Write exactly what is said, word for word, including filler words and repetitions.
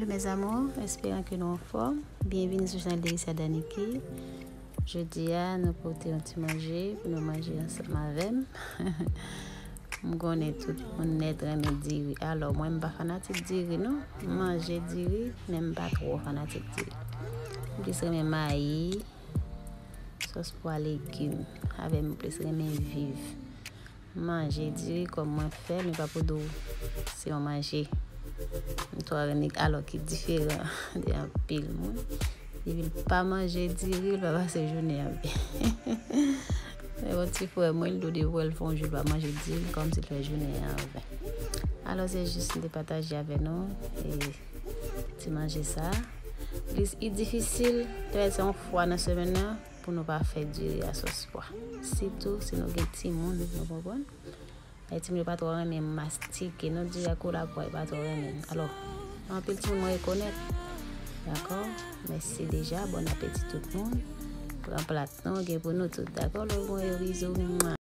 Mes amours, esperan ke nou anfòm. Byenvini sou chanèl Delícia Daniki. Jodi a, nou pote yon ti manje pou nou manje ansanm avè m. M konnen tout moun nèt renmen diri. Alò, mwen, m pa fanatik diri, non. M manje diri, men m pa twò fanatik diri. M plis renmen mayi, sòs pwa legim. Avè m, m plis renmen viv. Manje diri kòm mwen fè, men pa pou di w se yon manje. M twò renmen alò ki diferan de anpil moun. Depi l pa manje diri, l pa pase jounen an byen. Men yon ti frè mwen, li di w depi w wè l fè yon jou l pa manje diri, kòmsi l fè jounen an an ven. Alò, se jis m te pataje avè nou e ti manje sa. Li, li difisil, pètèt se yon fwa nan semèn nan, pou nou pa fè diri a sòs pwa. Sitou si nou gen timoun, nou konprann. E timoun yo pa twò renmen mastike, non, diri a kolabwa, yo pa twò renmen. Alò, anpil timoun mwen rekonèt. Dakò? Mèsi deja, bon apeti tout moun. Pran plat nou, gen pou nou tout. Dakò? Love mwen yo, bizou, mwa.